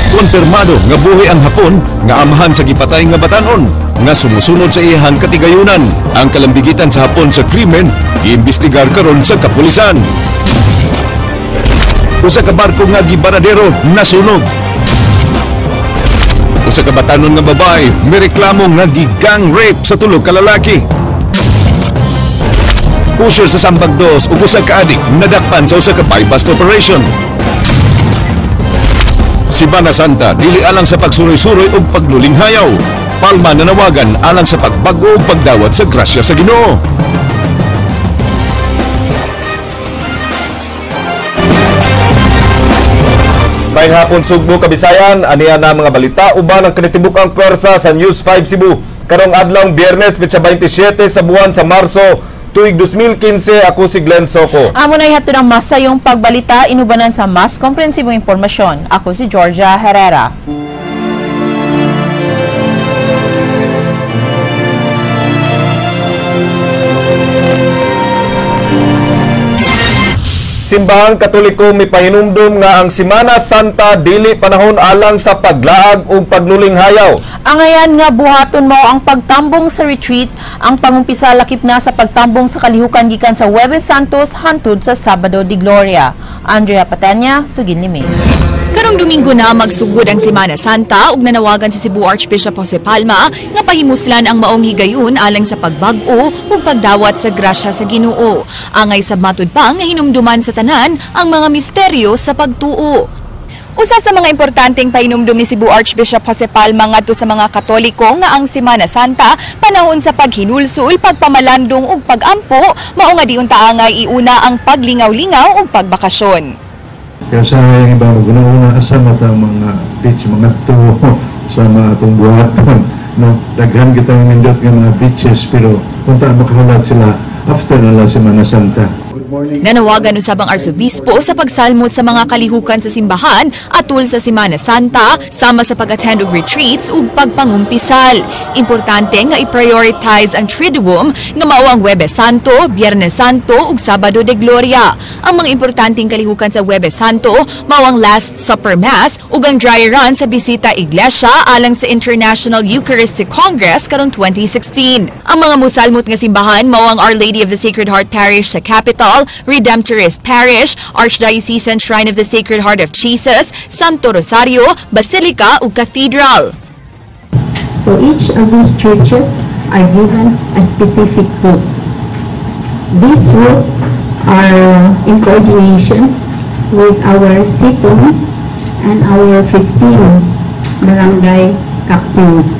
Konfirmado nga buhi ang Hapon nga amahan sa gipatay nga batanon nga sumusunod sa iyahang katigayunan. Ang kalambigitan sa Hapon sa krimen giimbestigar karon sa kapulisan. Usa ka barko nga gibaradero nasunog. Usa ka batanon nga babae mireklamo nga gigang rape sa tulo ka lalaki. Pusher sa Sambag 2 ug usa ka adik nadakpan sa usa ka buy-bust operation. Simana Santa dili alang sa pagsuroy-suroy ug paglulinghayaw. Palma nanawagan alang sa pagbag-o ug pagdawat sa grasya sa Ginoo. Maayong hapon Sugbo, Kabisayan, aniya na mga balita uban ang kinitibukang pwersa sa News 5 Cebu. Karong adlawng Biyernes, petsa 27 sa buwan sa Marso, tuig 2015, ako si Glenn Soco. Amo na ihatod ang masayong pagbalita inubanan sa mas komprehensibong impormasyon. Ako si Georgia Herrera. Simbahang Katoliko mipahinumdum nga ang Simana Santa dili panahon alang sa paglaag ug paglulinghayaw. Angayan nga buhaton mo ang pagtambong sa retreat, ang pangumpisa lakip na sa pagtambong sa kalihukan gikan sa Huwebes Santos hantud sa Sabado de Gloria. Andrea Patenya, sugin limi. Karong Domingo na magsugod ang Semana Santa ug nanawagan si Cebu Archbishop Jose Palma nga pahimuslan ang maong higayon alang sa pagbag-o ug pagdawat sa grasya sa Ginoo. Angay sa matud pa nga hinumduman sa tanan ang mga misteryo sa pagtuo. Usa sa mga importanteng pahinumdum ni Cebu Archbishop Jose Palma ngadto sa mga Katoliko nga ang Semana Santa panahon sa paghinulsol, pagpamalandong ug pagampo, mao nga diunta angay iuna ang paglingaw-lingaw ug pagbakasyon. Kaya sa yung iba, una-una kasama ta mga beach, mga tuo sa mga atong buhaton. No? Daghan kitang nindot nga mga beaches, pero kung ta makahulat sila after na lang Semana Santa. Nanawagan usab ang Arsobispo sa pagsalmot sa mga kalihukan sa simbahan atul sa Semana Santa sama sa pag-attend og retreats ug pagpangumpisal. Importante nga i-prioritize ang Triduum nga mao ang Huwebes Santo, Biyernes Santo ug Sabado de Gloria. Ang mga importanteng kalihukan sa Huwebes Santo mao ang Last Supper Mass ug ang dry run sa Bisita Iglesia alang sa International Eucharistic Congress karong 2016. Ang mga musalmot nga simbahan mao ang Our Lady of the Sacred Heart Parish sa Capital, Redemptorist Parish, Archdiocesan Shrine of the Sacred Heart of Jesus, Santo Rosario, Basilica ug Cathedral. So each of these churches are given a specific route. These routes are in coordination with our CITUM and our 15 barangay captains.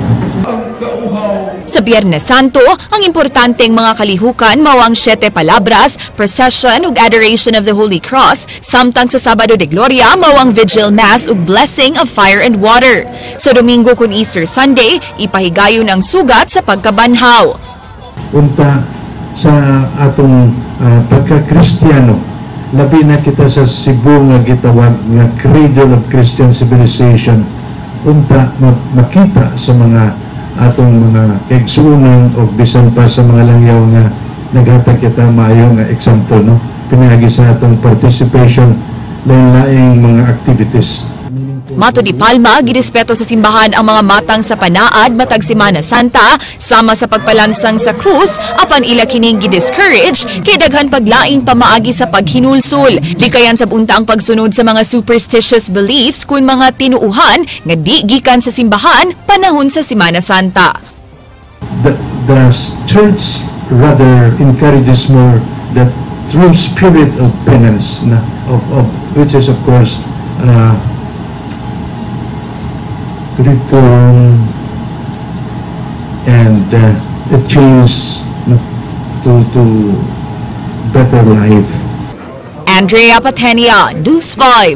Sa Biyernes Santo, ang importanteng mga kalihukan mao ang Siete Palabras, Procession ug Adoration of the Holy Cross, samtang sa Sabado de Gloria mao ang Vigil Mass ug Blessing of Fire and Water. Sa Domingo kun Easter Sunday, ipahigayon ang sugat sa pagkabanhaw. Unta sa atong pagka-Kristiyano, labi na kita sa Cebu nga gitawag nga Cradle of Christian Civilization, unta makita sa mga atong mga kaigsuonan o bisan pa sa mga langyaw nga naghatag kita maayo nga example, no, pinaagi sa atong participation lain-laing mga activities. Mato di Palma, girespeto sa simbahan ang mga matang sa panaad matag Semana Santa sama sa pagpalansang sa krus apan ila kining gi-discourage kay daghan paglaing pamaagi sa paghinulsol. Likayan sab unta ang pagsunod sa mga superstitious beliefs kun mga tinuuhan nga di gikan sa simbahan panahon sa Semana Santa. The church rather encourages more the true spirit of penance, na, of which is of course reform and a change to better life. Andrea Patenia, News 5.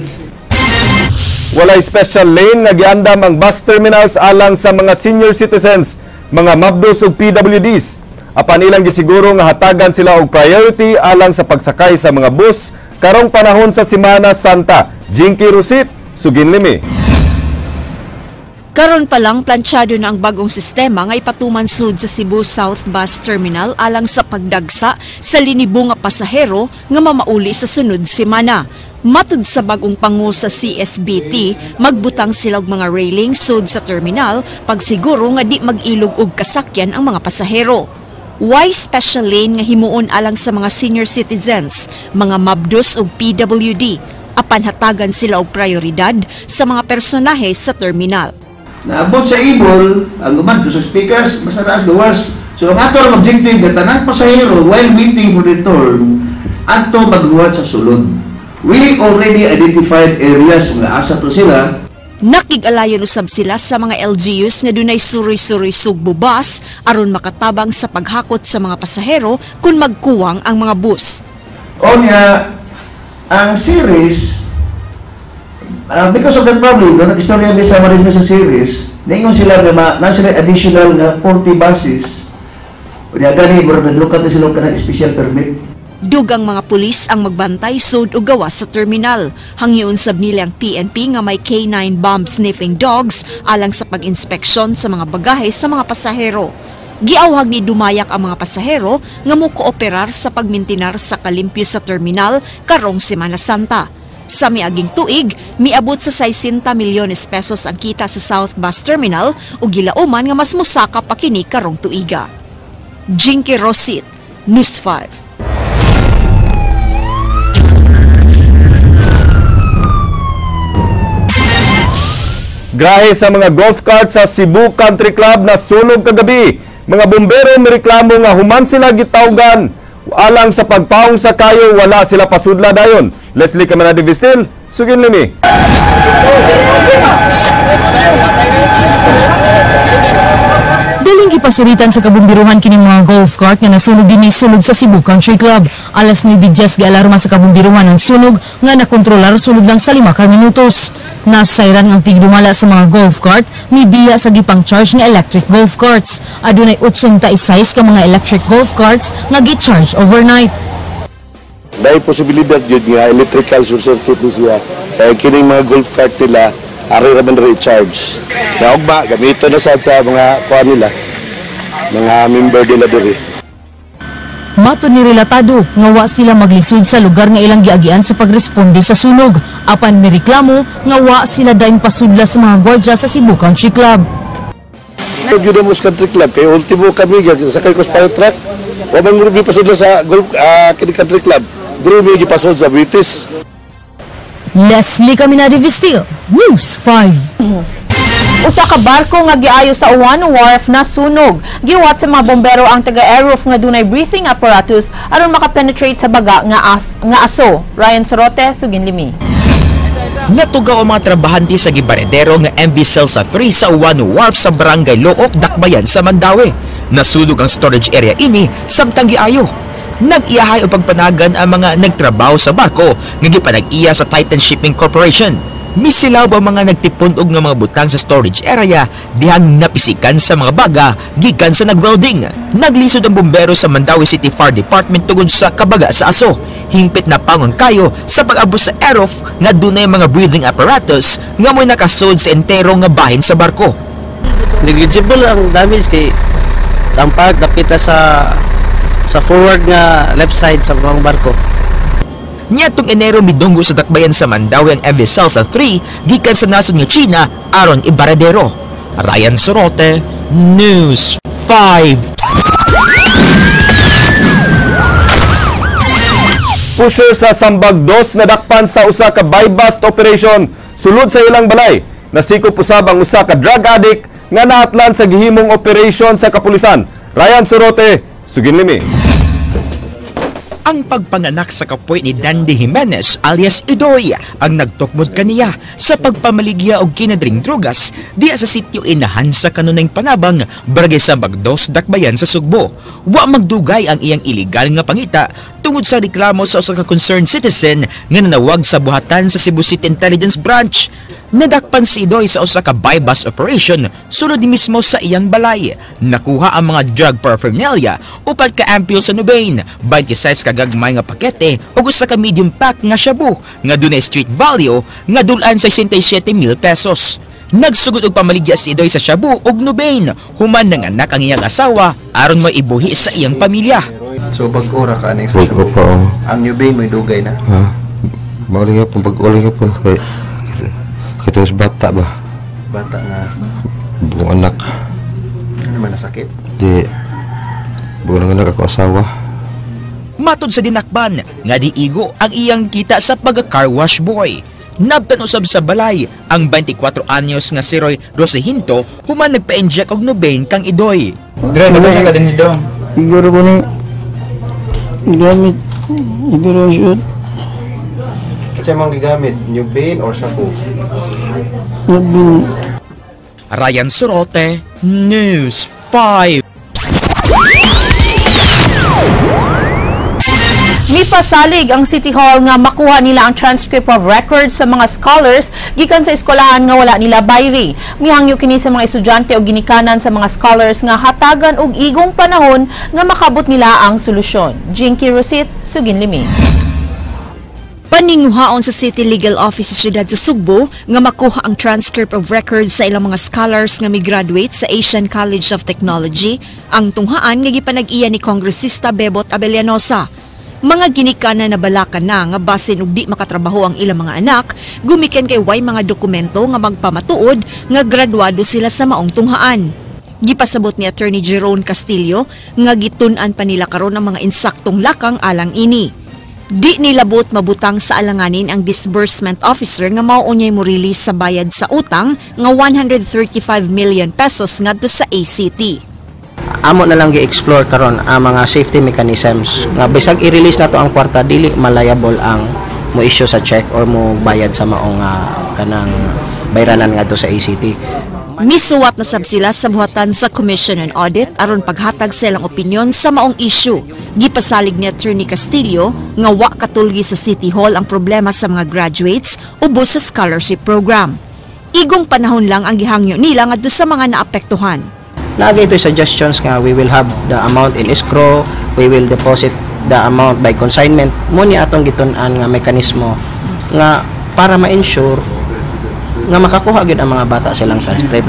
Walay special lane nga giandam ang bus terminals alang sa mga senior citizens, mga mabdos ug PWDs. Apan ilang gisiguro nga hatagan sila og priority alang sa pagsakay sa mga bus karong panahon sa Semana Santa. Jinky Rusit, sugin limi. Karon pa lang plantsado na ang bagong sistema nga ipatuman sud sa Cebu South Bus Terminal alang sa pagdagsa sa linibo nga pasahero nga mamauli sa sunod semana. Matud sa bagong pangu sa CSBT, magbutang sila og mga railing sud sa terminal pagsiguro nga di mag-ilog og kasakyan ang mga pasahero. Why special lane nga himuon alang sa mga senior citizens, mga mabdos ug PWD, apan hatagan sila og prioridad sa mga personahe sa terminal. Naabot sa ibol, ang guman sa speakers, basta naas gawas. So ang atong objective nga tanang pasahero while waiting for the turn, adto maghuwat sa sulod. We already identified areas nga asa to sila. Nakig-alayon usab sila sa mga LGUs nga dunay suroy-suroy Sugbo bus aron makatabang sa paghakot sa mga pasahero kung magkuwang ang mga bus. Onya, ang series, because of that problem, no, nag-istorya mi sa management sa series, ningon sila nga na sila additional nga 40 buses. Unya gani murag naglukat na sila og kanang special permit. Dugang mga pulis ang magbantay sud o gawas sa terminal. Hangyoon sab nila ang PNP nga may K9 bomb sniffing dogs alang sa pag-inspeksyon sa mga bagahe sa mga pasahero. Giawhag ni Dumayak ang mga pasahero nga mo-kooperar sa pagmintinar sa kalimpyo sa terminal karong Semana Santa. Sa miaging tuig, miabot sa 60 milyones pesos ang kita sa South Bus Terminal ug gilauman nga mas mosaka pa kini karong tuiga. Jinky Rosit, News 5. Grahe sa mga golf cart sa Cebu Country Club na sunog kagabi. Mga bumbero mireklamo nga human sila gitawgan alang sa pagpaong sa kayo, wala sila pasudla dayon. Leslie Camarade Vistil, sugin limi. Daling gipasuritan sa kabumbiruhan kining mga golf cart nga nasunog dinhi sulod sa Cebu Country Club. Alas 9:10 gialarma sa kabumbiruhan ang sunog nga nakontrolar sulod lang sa 5 ka minutos. Nasayran ang tigdumala sa mga golf cart mibiya sa gipang-charge nga electric golf carts. Adunay 86 ka mga electric golf carts nga gi-charge overnight. Dahil posibilidad yun nga electrical short circuit ni siya. Kaya kining mga golf cart nila ari ra man recharge. Naugma gamito na sad sa mga kuan nila, mga member nila diri. Matod ni relatado nga wa sila maglisod sa lugar nga ilang giagian sa pagresponde sa sunog. Apan mireklamo nga wa sila dayon pasudla sa mga gwardiya sa Cebu Country Club. Gyud mo Country Club kay ultimo kami sakay ko sa fire truck. Wa man mo pasudla sa golf kini Country Club. Diri mi gipasud sa British. Leslie Caminade Vistil, News 5. Usa ka barko nga giayo sa Uwan Wharf na sunog. Giwat sa mga bombero ang taga-airroof nga dunay breathing apparatus aron makapenetrate sa baga nga aso. Ryan Sorote, sugin limi. Natugaw ang mga trabahante sa gibaredero nga MV Celsa 3 sa Uwan Wharf sa Barangay Look, Dakbayan sa Mandaue. Nasunog ang storage area ini samtang giayo. Nag-iyahay o pagpanagan ang mga nagtrabaho sa barko nga gipanag-iya sa Titan Shipping Corporation. Misilaw ang mga nagtipon og nga mga butang sa storage area dihang napisikan sa mga baga gikan sa nagwelding. Naglisod ang bumbero sa Mandaue City Fire Department tungod sa kabaga sa aso. Hingpit na pangon kayo sa pag-abot sa airoof nga dunay mga breathing apparatus nga mo'y nakasod sa entero nga bahin sa barko. Negligible ang damage kay ang park dapita sa forward nga left side sa mga barko. Niadtong Enero midunggo sa dakbayan sa Mandaue ang MV Celsa 3 gikan sa nasod nga China aron ibaradero. Ryan Sorote, News 5. Pusher sa Sambag 2 nadakpan sa usa ka buy-bust operation sulod sa ilang balay. Nasikop usab ang usa ka drug addict nga naatlan sa gihimong operation sa kapulisan. Ryan Sorote, sugin limi. Ang pagpanganak sa kapoy ni Dandy Jimenez alias Idoy ang nagtukmod kaniya sa pagpamaligya og kinadring drogas diya sa sitio Inahan sa kanunay Panabang, Barangay Sambag 2, Dakbayan sa Sugbo. Wa magdugay ang iyang iligal nga pangita tungod sa reklamo sa usa ka concerned citizen nga nanawag sa buhatan sa Cebu City Intelligence Branch. Nadakpan si Idoy sa usa ka buy-bust operation sulod mismo sa iyang balay. Nakuha ang mga drug paraphernalia, upat ka ampule sa Nubain, 26 ka gagmay nga pakete ug usa ka medium pack nga shabu nga dunay street value nga dul-an sa 67,000 pesos. Nagsugod og pamaligya si Idoy sa shabu ug Nubain human nanganak ang iyang asawa aron maibuhi sa iyang pamilya. So bag-ora ka aning sa shabu. Ang Nubain mo'y dugay na. Ha? Mauling hapon, pag-uling hapon. Kay, kasi bata ba? Bata nga? Buong anak. Ano naman nasakit? Di, buong anak ako asawa. Matod sa dinakban, nga diigo ang iyang kita sa pag-car wash boy. Nabtan usab sa balay ang 24 anyos nga si Roy Rosehinto human nagpa-inject og Nubain kang Idoy. Dre, naman ka din dong. Siguro ko ni gamit siguro shoot. Siya mong gigamit, Nubain or Sapo? Nubain. Ryan Sorote, News 5. Mipasalig ang City Hall nga makuha nila ang transcript of records sa mga scholars gikan sa eskwelahan nga wala nila bayri. Mihangyo kini sa mga estudyante o ginikanan sa mga scholars nga hatagan og igong panahon nga makabot nila ang solusyon. Jinky Rosit, Sugin Limi. Paninguhaon sa City Legal Office sa siyudad sa Sugbo nga makuha ang transcript of records sa ilang mga scholars nga mi-graduate sa Asian College of Technology, ang tunghaan nga gipanag-iya ni Kongresista Bebot Abellanosa. Mga ginikanan na balakan na nga basin og di makatrabaho ang ilang mga anak, gumikan kay way mga dokumento nga magpamatuod nga graduado sila sa maong tunghaan. Gipasabot ni Attorney Jerome Castillo nga gitun-an pa nila karon ang mga insaktong lakang alang ini. Di nilabot mabutang sa alanganin ang disbursement officer nga mao unyay mo release sa bayad sa utang nga 135 million pesos ngadto sa ACT. Amo na lang gi-explore karon ang mga safety mechanisms nga bisag i-release nato ang kwarta dili malayable ang mo issue sa check or mo bayad sa maong kanang bayranan ngadto sa ACT. Misuwat na sab sila sa buhatan sa Commission on Audit aron paghatag sa ilang opinyon sa maong issue. Gipasalig ni Attorney Castillo nga wa katulgi sa City Hall ang problema sa mga graduates ubos sa scholarship program. Igong panahon lang ang gihangyo nila ngadto sa mga naapektuhan. Naagay ito suggestions nga we will have the amount in escrow, we will deposit the amount by consignment. Muni atong gitun-an nga mekanismo nga para ma-ensure nga makakuha gyud ang mga bata silang transcript.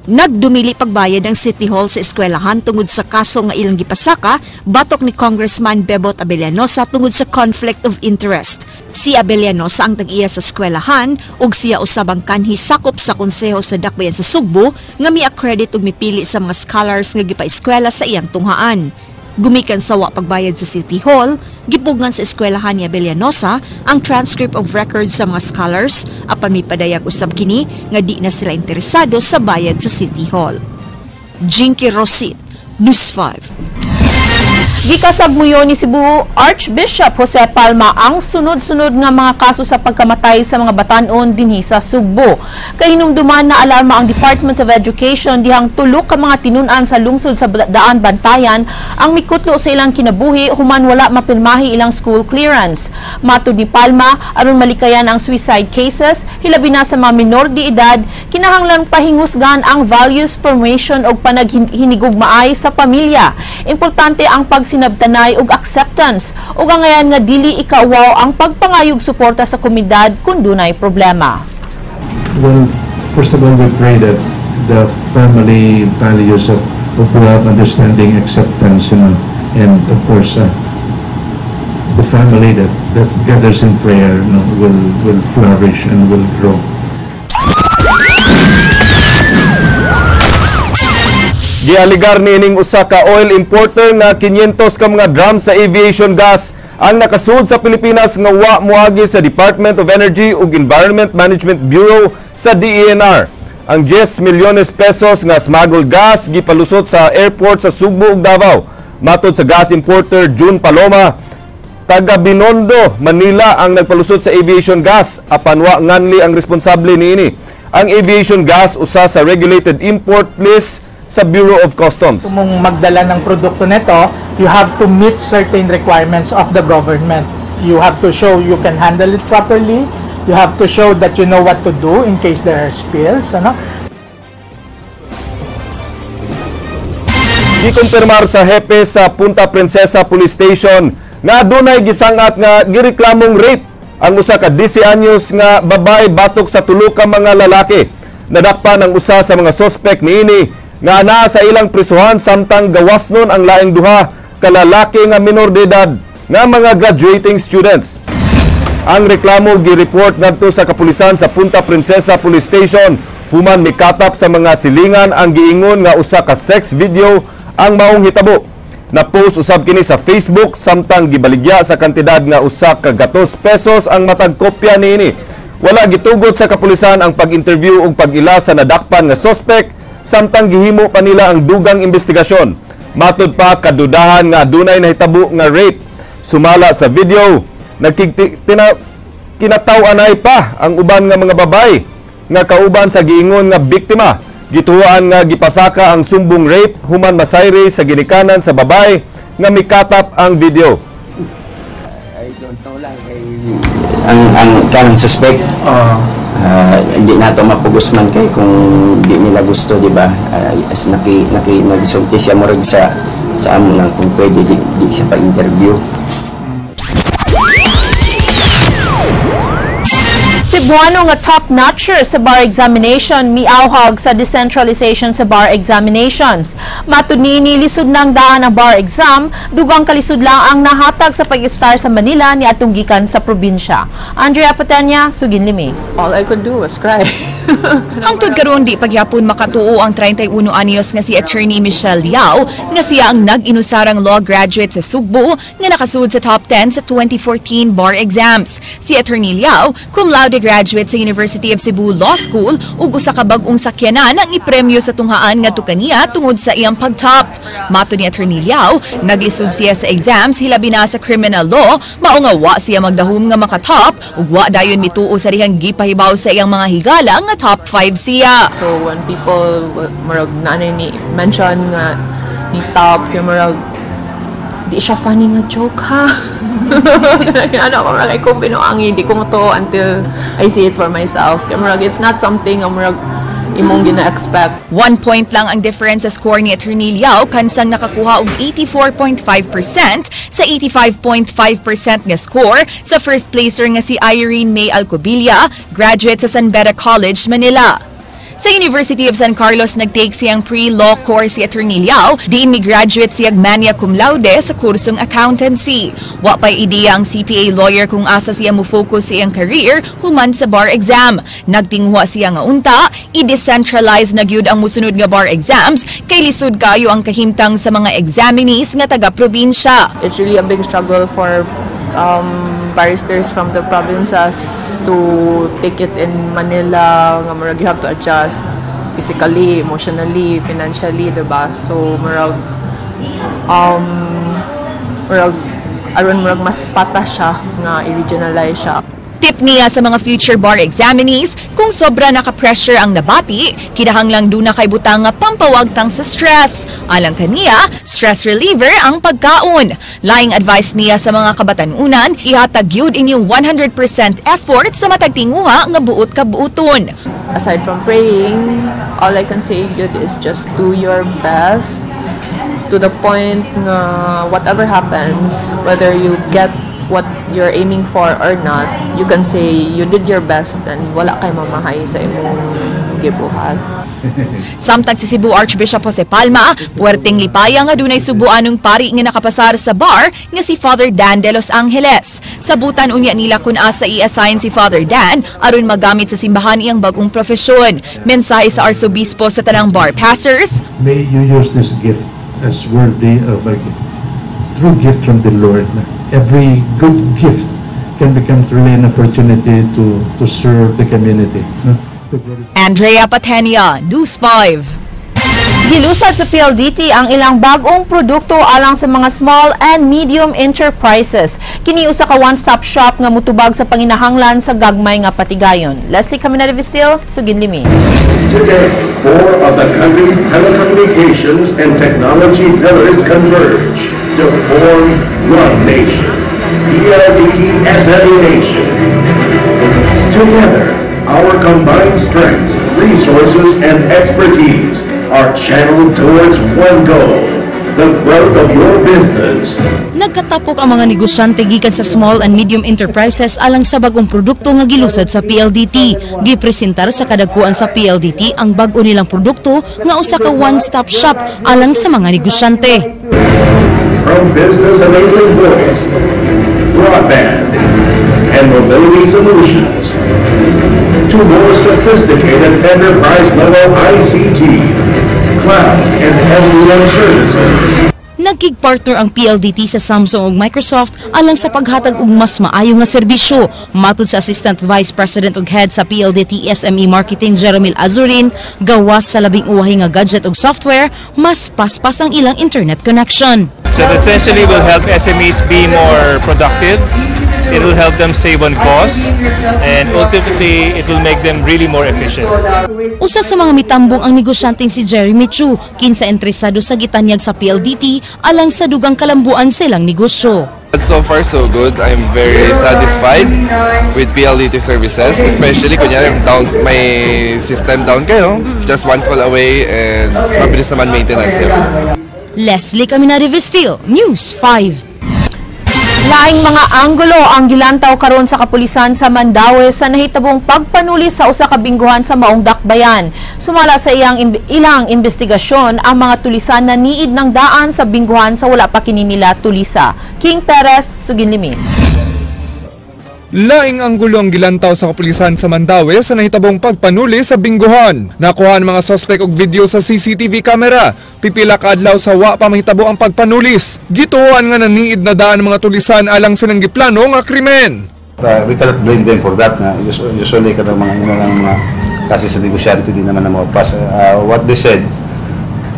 Nagdumili pagbayad ang City Hall sa eskwelahan tungod sa kaso nga ilang gipasaka batok ni Congressman Bebot Abellanosa tungod sa conflict of interest. Si Abellanosa ang tag-iya sa eskwelahan ug siya usab ang kanhi sakop sa konseho sa Dakbayan sa Sugbo nga mi-accredit ug mipili sa mga scholars nga gipaeskwela sa iyang tunghaan. Gumikan sa wa pagbayad sa City Hall, gipugngan sa eskwelahan ni Abellanosa ang transcript of records sa mga scholars apan mipadayag usab kini nga di na sila interesado sa bayad sa City Hall. Jinky Rosit, News 5. Gikasagmuyo ni Cebu Archbishop Jose Palma ang sunod-sunod nga mga kaso sa pagkamatay sa mga batan-on dinhi sa Sugbo. Kahinumduman na alarma ang Department of Education dihang tulo ka mga tinun-an sa lungsod sa Daan Bantayan ang mikutlo sa ilang kinabuhi human wala mapirmahi ilang school clearance. Matud ni Palma, aron malikayan ang suicide cases, hilabi na sa mga minor de edad, kinahanglan pahingusgan ang values formation og panaghinigugmaay sa pamilya. Importante ang pagsinabtanay ug acceptance ug angayan nga dili ikauwaw ang pagpangayog suporta sa komunidad kung dunay problema. Well, first of all, we pray that the family values of love, understanding, acceptance, you know, and of course, the family that gathers in prayer, you know, will flourish and will grow. Gialigar niining usa ka oil importer nga 500 ka mga drum sa aviation gas ang nakasud sa Pilipinas nga wa moagi sa Department of Energy ug Environment Management Bureau sa DENR. Ang 10 milyones pesos nga smuggled gas gipalusot sa airport sa Sugbo ug Davao. Matod sa gas importer June Paloma, taga Binondo, Manila ang nagpalusot sa aviation gas apan wa nganli ang responsable niini. Ang aviation gas usa sa regulated import list sa Bureau of Customs. Kung magdala ng produkto nito, you have to meet certain requirements of the government. You have to show you can handle it properly. You have to show that you know what to do in case there are spills. Ano? Gikumpirmar sa hepe sa Punta Princesa Police Station nga adunay gisangat nga gireklamong rape ang usa ka 10 anyos nga babae batok sa tulo ka mga lalaki. Nadakpan ang usa sa mga suspect niini nga naa sa ilang prisuhan samtang gawas nun ang laing duha ka lalaki nga minor de edad nga mga graduating students. Ang reklamo gi-report ngadto sa kapulisan sa Punta Princesa Police Station human mikatap sa mga silingan ang giingon nga usa ka sex video ang maong hitabo. Na-post usab kini sa Facebook samtang gibaligya sa kantidad nga 100 pesos ang matag kopya niini. Wala gitugot sa kapulisan ang pag-interview ug pag-ila sa nadakpan nga suspect samtang gihimo pa nila ang dugang investigasyon. Matud pa, kadudahan nga adunay nahitabo nga rape. Sumala sa video, kinataw-anay pa ang uban nga mga babay nga kauban sa giingon nga biktima. Gituohan nga gipasaka ang sumbong rape human masayri sa ginikanan sa babay nga mikatap ang video. I don't know lang kay ang kanang suspect. Hindi nato mapugos man kay kung di nila gusto, di ba? As naki naki nagsulti siya murag sa amo lang kung pwede di siya pa interview. Cebuano nga top notcher sa bar examination miawhag sa decentralization sa bar examinations. Matud niini, lisod ng daan ang bar exam, dugang kalisod lang ang nahatag sa pag-estar sa Manila ni atong gikan sa probinsya. Andrea Patenya, Sugin Limi. All I could do was cry. Hangtod karon di pagyapon makatuo ang 31 anyos nga si Attorney Michelle Yao nga siya ang nag-inusarang law graduate sa Sugbo nga nakasud sa top 10 sa 2014 bar exams. Si Attorney Liao, cum laude graduate sa University of Cebu Law School ug usa ka bag-ong sakyanan ang ipremyo sa tunghaan ngadto kaniya tungod sa iyang pagtop. Matod ni Attorney Liao, naglisod siya sa exams hilabi na sa criminal law, mao nga wa siya magdahom nga makatop ug wa dayon mituo sa dihang gipahibaw sa iyang mga higala nga top 5 siya. So when people murag naanay ni mention nga ni top kay murag di siya funny nga joke, ha. Ano ko, murag ay kung binuangi, di ko to until I see it for myself. Kay murag it's not something nga murag imong gina-expect. 1 point lang ang difference sa score ni Attorney Liao kansang nakakuha og 84.5% sa 85.5% nga score sa first placer nga si Irene May Alcobilla, graduate sa San Beda College, Manila. Sa University of San Carlos nagtake siyang pre-law course si Attorney Liao, diin mi graduate siya magna cum laude sa kursong accountancy. Wa pa'y ideya ang CPA lawyer kung asa siya mo focus sa iyang career human sa bar exam. Nagtingwa siya nga unta, i-decentralize na gyud ang musunod nga bar exams kay lisod kayo ang kahimtang sa mga examinees nga taga-probinsya. It's really a big struggle for barristers from the provinces to take it in Manila nga murag you have to adjust physically, emotionally, financially, diba? So murag aron murag mas patas siya nga i-regionalize siya. Tip niya sa mga future bar examinees, kung sobra naka-pressure ang nabati, kinahanglang duna kay butang nga pampawagtang sa stress. Alang kaniya, stress reliever ang pagkaon. Laing advice niya sa mga kabatanunan, ihatag gyud inyong 100% effort sa matag tinguha nga buot kabuoton. Aside from praying, all I can say gyud is just do your best to the point nga whatever happens, whether you get what you're aiming for or not, you can say you did your best and wala kay mamahay sa imong gibuhat. Samtang si Cebu Archbishop Jose Palma, puwerteng lipaya nga dunay Subuanong pari nga nakapasar sa bar nga si Father Dan de Los Angeles. Sabutan unya nila kung asa i-assign si Father Dan aron magamit sa simbahan iyang bagong profesyon. Mensahe sa Arsobispo sa tanang bar passers, May you use this gift as worthy of a true gift from the Lord. Every good gift can become truly an opportunity to serve the community, no? To glorify Andrea Patenia, News 5. Gilusad sa PLDT ang ilang bagong produkto alang sa mga small and medium enterprises. Kini usa ka one-stop shop nga mutubag sa panginahanglan sa gagmay nga patigayon. Leslie Caminada Vistil, Sugin Limi. Today, four of the country's telecommunications and technology pillars converge to form one nation, PLDT SME Nation. Together, our combined strengths, resources, and expertise are channeled towards one goal, the growth of your business. Nagkatapok ang mga negosyante gikan sa small and medium enterprises alang sa bagong produkto nga gilusad sa PLDT. Gipresentar sa kadagkuan sa PLDT ang bag-o nilang produkto nga usa ka one-stop shop alang sa mga negosyante. From business enabling voice, broadband, and mobility solutions to more sophisticated enterprise-level ICT, cloud, and SDN services. Nagkig-partner ang PLDT sa Samsung ug Microsoft alang sa paghatag og mas maayo nga serbisyo. Matud sa Assistant Vice President ug Head sa PLDT SME Marketing Jeremil Azurin, gawas sa labing uwahi nga gadget ug software, mas paspas ang ilang internet connection. So it essentially will help SMEs be more productive. It will help them save on costs, and ultimately it will make them really more efficient. Usa sa mga mitambong ang negosyanteng si Jeremy Chu, kinsa interesado sa gitanyag sa PLDT alang sa dugang kalambuan sa ilang negosyo. So far, so good. I'm very satisfied with PLDT services, especially kunyari down, may system down kayo, just one call away and mabilis naman maintenance yun. Leslie Caminari Vestil, News 5. Laing mga anggulo ang gilantaw karon sa kapulisan sa Mandaue sa nahitabong pagpanuli sa usa ka bingguhan sa maong dakbayan. Sumala sa ilang investigasyon, ang mga tulisan na niid ng daan sa bingguhan sa wala pa kini nila tulisa. King Perez, Suginlimin. Laing anggulo ang gilantaw sa kapulisan sa Mandaue sa nahitabong pagpanuli sa bingguhan. Nakuha ang mga suspect og video sa CCTV camera. Pipila ka adlaw sa wa pa mahitabo ang pagpanulis. Gituohan nga naniid na daan ang mga tulisan alang silang giplano nga krimen. We cannot blame them for that. Nga. Usually, kanang mga ina lang mga kasi sa negosyante di naman na mapass. What they said,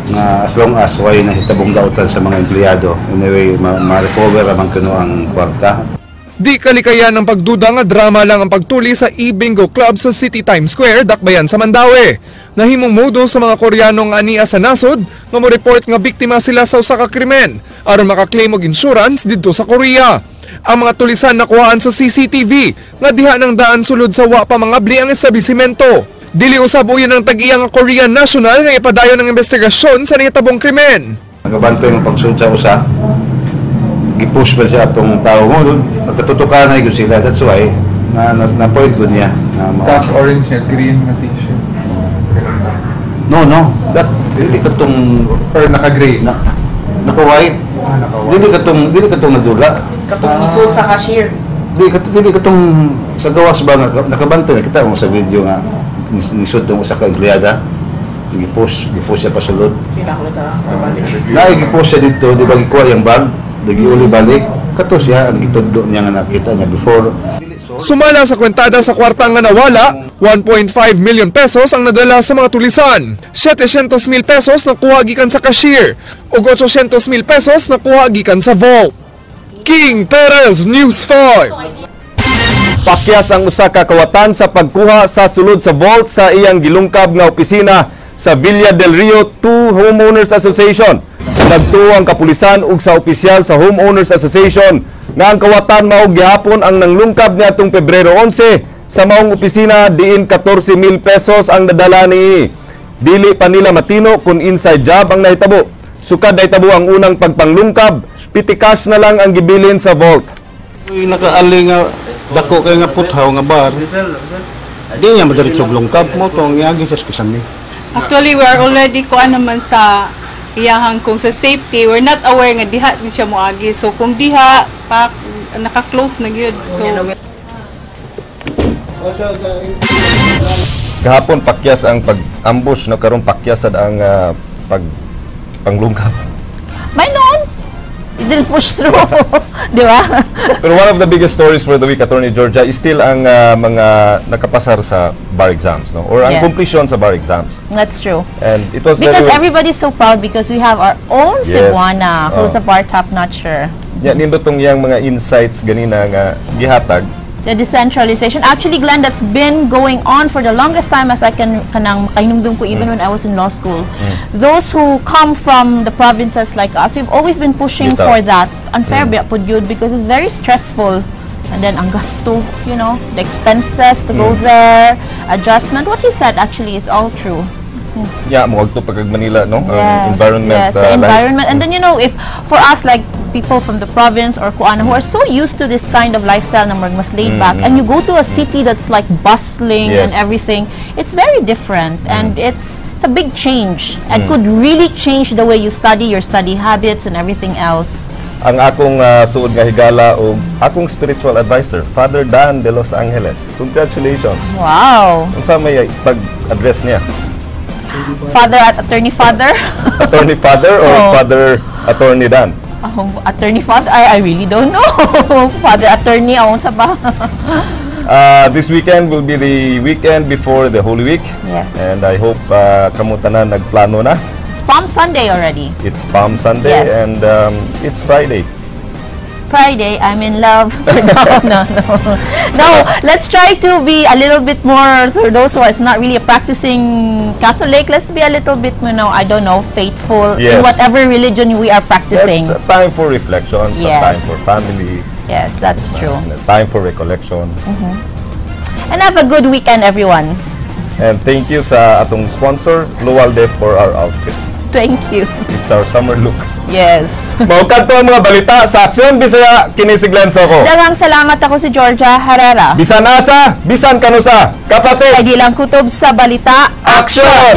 nga as long as way nahitabong dautan sa mga empleyado, anyway, ma-recover naman kuno ang kwarta. Di kalikayan ang pagduda nga drama lang ang pagtuli sa e-bingo club sa City Times Square, Dakbayan sa Mandaue. Nahimong modo sa mga Koreano nga ania sa nasod nga mo report nga biktima sila sa usa ka krimen aron makaklaim og insurance didto sa Korea. Ang mga tulisan nakuhaan sa CCTV nga diha ng daan sulod sa wa pa mangabli ang establishmento. Dili usab uyon ang tag-iya nga Korean national nga ipadayon ang investigasyon sa nahitabong krimen. Nagabantay mo pagsud sa usa, gipush pa siya atong tao mo, nagkatutukan na yun sila. That's why, na point ko niya. Na, Dark orange niya, green na t-shirt. No. That, dili katong Or naka-gray? Na, naka-white. Ah, naka-white. Dili katong nadula. Katong isuot sa cashier. Dili katong sa gawas ba nga nakabantay na kita mo sa video nga nisud tong usa ka empleyada. Gipush siya pasulod. Sila ko ito. Na gipush siya dito, di ba gikuha yung bag, giuli balik. Kato siya ang gitudlo niya nga nakita niya before. Sumala sa kwentada sa kwarta nga nawala, 1.5 million pesos ang nadala sa mga tulisan. 700 mil pesos nakuha gikan sa cashier ug 800 mil pesos nakuha gikan sa vault. King Perez, News 5. Pakyas ang usa ka kawatan sa pagkuha sa sulod sa vault sa iyang gilungkab nga opisina sa Villa del Rio 2 Homeowners Association. Nagtuo ang kapulisan ug sa opisyal sa Homeowners Association nga ang kawatan mao gihapon ang nanglungkab niadtong Pebrero 11 sa maong opisina diin 14,000 pesos ang nadala ni. Dili pa nila matino kung inside job ang nahitabo. Sukad nahitabo ang unang pagpanglungkab, pitikas na lang ang gibilin sa vault. Uy, nakaali nga dako kay nga puthaw nga bar. Di niya madiretso lungkab mo tong yagi sa kisami. Actually, we are already kuan naman sa iyahang kung sa safety, we're not aware nga diha di siya moagi. So kung diha pa naka-close na gyud. So Gahapon pakyas ang pag-ambush, no, karon pakyas sad ang pag panglungkab. May noon, you didn't push through. Di ba? Pero one of the biggest stories for the week, Attorney Georgia, is still ang mga nakapasar sa bar exams, no? Or ang completion sa bar exams. That's true. And it was Because very everybody's so proud because we have our own Cebuana who's a bar top-notcher. Ya, nindot tong iyang mga insights ganina nga gihatag. The decentralization. Actually, Glenn, that's been going on for the longest time as I can kanang kahinumdum ko, even when I was in law school. Those who come from the provinces like us, we've always been pushing Bitaw. For that. Unfair mm. pud yun because it's very stressful. And then ang gasto, the expenses to go there, adjustment. What he said actually is all true. Ya, mo to pagkag Manila, no? Ang environment. Yes, the environment. And then, if for us, like people from the province or kuan who are so used to this kind of lifestyle na murag mas laid back, and you go to a city that's like bustling and everything, it's very different. And it's a big change and could really change the way you study, your study habits and everything else. Ang akong suod nga higala og akong spiritual advisor, Father Dan de Los Angeles. Congratulations. Unsa may pag-address niya? Father at attorney father? Attorney father or Oh. Father Attorney Dan? Oh, attorney father? I really don't know. Father attorney, awon sa ba? This weekend will be the weekend before the Holy Week. And I hope kamo tanan nagplano na. It's Palm Sunday already. It's Palm Sunday and it's Friday. Friday, I'm in love. No. No, let's try to be a little bit more, for those who are not really a practicing Catholic, let's be a little bit, I don't know, faithful in whatever religion we are practicing. That's a time for reflection, a time for family, Yes, that's true. And a time for recollection. And have a good weekend, everyone. And thank you sa atong sponsor, Lualde, for our outfit. Thank you. It's our summer look. Mao kadto ang mga balita sa Aksyon Bisaya, kini si Glenn Soco. Daghang salamat, ako si Georgia Herrera. Bisan asa, bisan kanusa. Kapatid. Kay di lang kutob sa balita. Action!